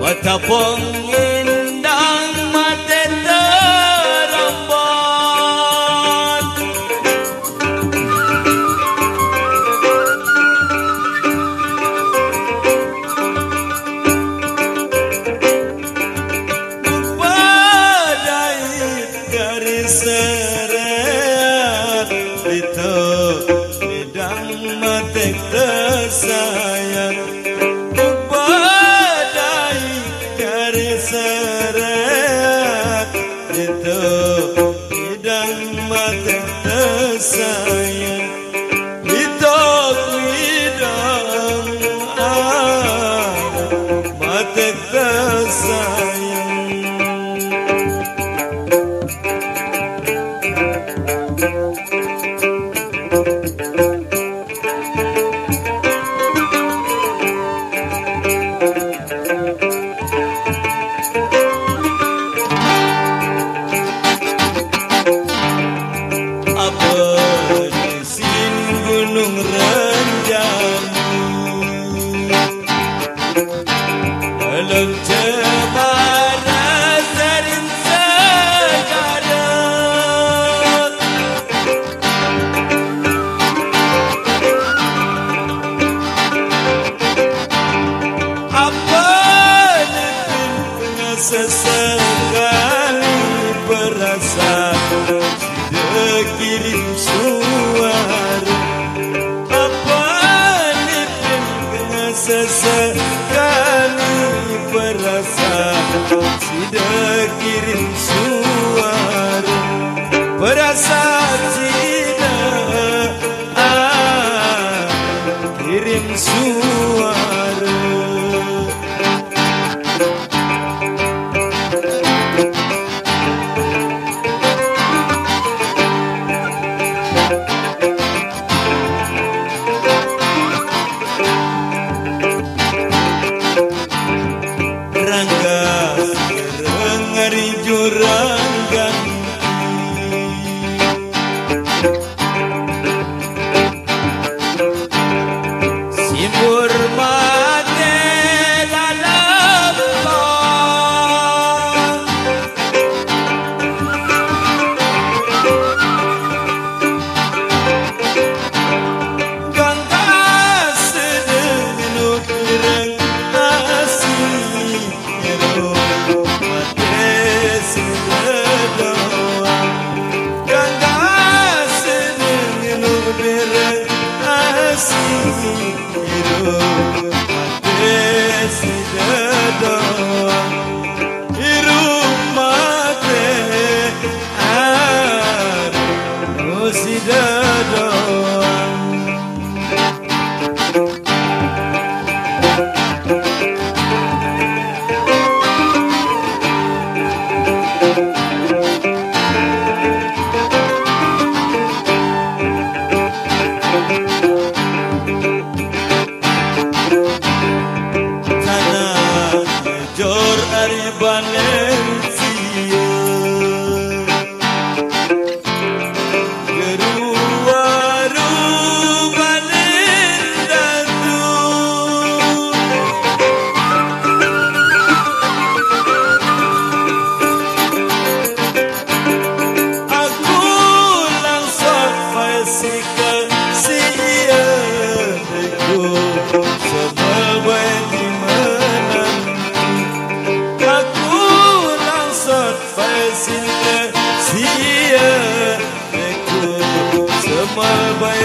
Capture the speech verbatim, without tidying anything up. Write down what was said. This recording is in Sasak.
Watapong indang mate terambon. Badai garis sereat itu. Dang matek tersayang, badai dari sereak itu. Dang matek tersayang, itu bidang matek tersayang. Apa di sin gunung Renjani? Alun cemara serin segara. Apa ni pin pengasa sekali perasaan sida kirim suara. Apa ni pin pengasa sekali perasaan sida kirim suara. Perasaan sida, ah, kirim suara. Rangga sereng ari jurang ganti. Simbur mate dalam bang. Gangga sedeng nukireng asi. Iru mate sida doang. Gangga sedeng nubireng asi. Iru mate sida doang. Iru mate anu sida doang. Tanah jor ari Valencia. Geruaru Balindatu. Aku langsung paisika sia deku semelbai di menanti. Aku langsung paisika sia deku semelbai